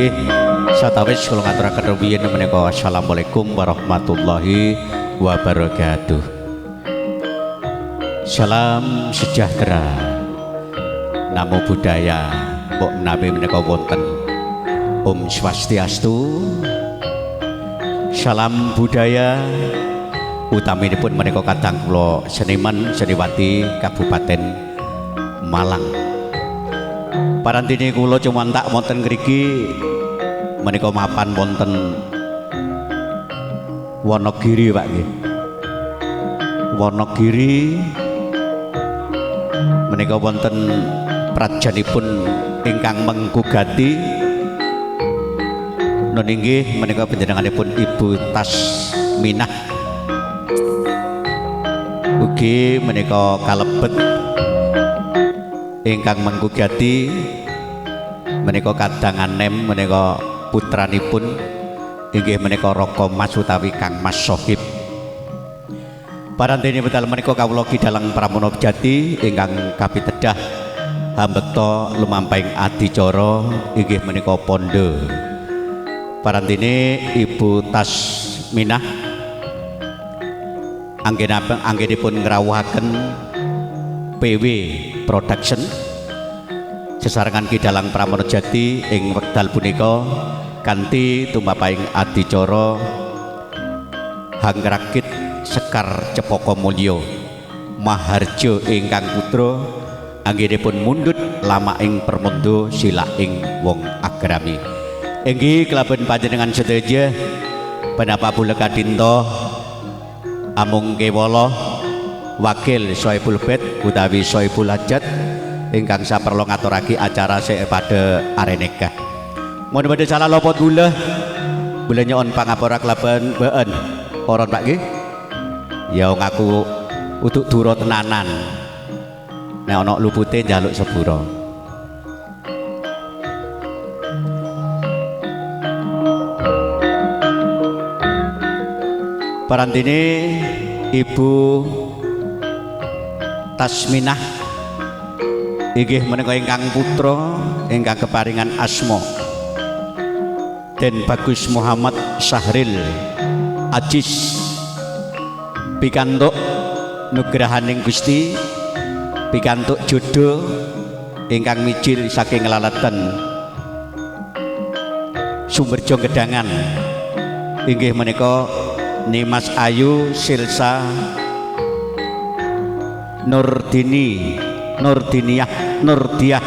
Nggih, satawis kula ngaturaken rumiyin menika assalamualaikum warahmatullahi wabarakatuh. Salam sejahtera. Namo buddhaya, mbok menawi menika wonten Om Swastiastu. Salam budaya utaminipun menika kadang kula seniman seniwati Kabupaten Malang. Parantine kula cumantak wonten ngriki menika mapan wonten Wonogiri Pak nggih. Wonogiri menika wonten prajanipun ingkang mengku gati nun inggih menika panjenenganipun Ibu Tasminah ugi menika kalebet ingkang mengku gati menika kadang anem menika putranipun inggih menika Raka Mas utawi Kang Mas Sohib. Parantene wedal menika kawula Ki Dalang Pramono Jati ingkang kapitedah hambekta lumampahing adicara inggih menika pondho. Parantene Ibu Tasminah anggenipun ngrawuhaken PW Production sesarengan Ki Dalang Pramono Jati ing wekdal punika kanthi tumampahing adicara hangrakit Sekar Cepaka Mulya Maharja ingkang putra anggenipun mundhut lama ing permondo sila ing wong agrami. Inggih kelaben panjenengan sedaja penapa bulekadinta amung kewala wakil Sohibul Bait utawi Sohibul Hajat ingkang saperlo ngaturake acara pada areneka. Mohon badhe salah lopot gula gula nyon pangapura kelaben been poron Pak nggih. Ya ngaku uduk dura tenanan. Nek ana lupute njaluk sepura. Parantine Ibu Tasminah inggih menika ingkang putra ingkang keparingan asma Den Bagus Muhammad Syahril Ajis pikantuk nugrahaning Gusti pikantuk jodoh ingkang mijil saking lalatan Sumberjo Gedangan inggih menika Nimas Ayu Silsa Nurdini Nurdiniah Nurdiah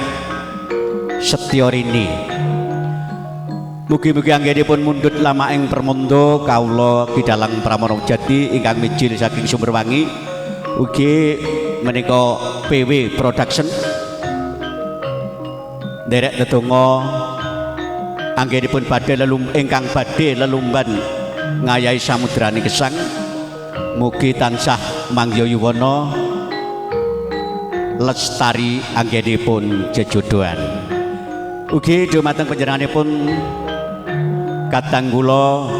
Setyorini. Mugi-mugi anggenipun mundhut lama ing permondo kawula Ki Dalang Pramono Jati ingkang mijil saking Sumberwangi ugi menika PW Production nderek tetungga anggenipun badhe ingkang badhe lelumban ngayahi samudrani gesang mugi tansah mangya yuwana lestari anggenipun jejodohan. Ugi dumateng panjenenganipun kadang kula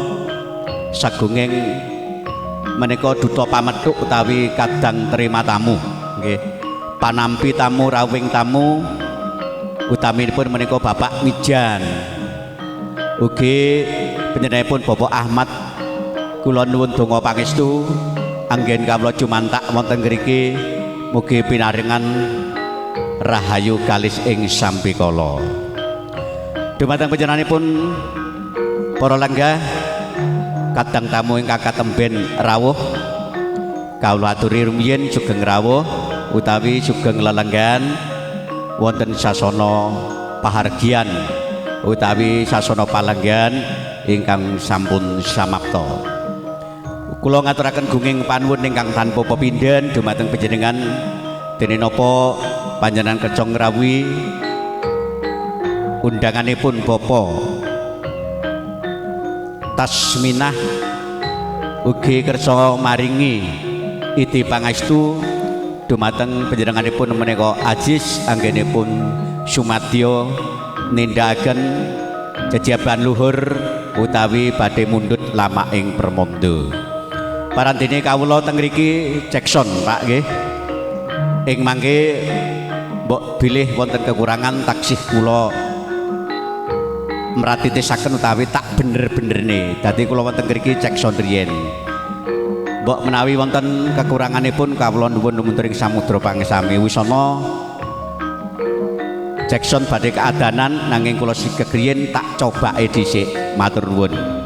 sagunging menika duta pamethuk utawi kadang terima tamu nggih panampi tamu rawing tamu utaminipun menika Bapak Mijan ugi panjenenganipun Bapak Ahmad kula nuwun donga pangestu anggen kawula jumantak wonten ngriki mugi pinaringan rahayu kalis ing sambikala. Dumateng panjenenganipun para lenggah kadang tamu ingkang katemben rawuh kawula aturi rumiyin sugeng rawuh utawi sugeng lelenggan wonten sasana pahargyan utawi sasana palenggan ingkang sampun samapta. Kula ngaturaken gunging panuwun ingkang tanpa pepindhen dumateng panjenengan dene napa panjenengan kersa ngrawuhi undanganipun Bapak Tasminah ugi kersa maringi iti pangastu dumateng panjenenganipun menika Ajis anggenipun sumadya nindakaken jejaban luhur utawi badhe mundhut lama ing permondo. Parantine kawula teng ngriki Jackson Pak nggih. Ing mangke mbok bilih wonten kekurangan taksih kula mratitisaken utawi tak bener-benerne. Dadi kula wonten ngriki cek sound riyen. Mbok menawi wonten kekuranganipun kawula nuwun lumunturing samudra pangesami. Wisana Jackson badhe keadanan, nanging kula sikegriyen tak cobake dhisik. Matur nuwun.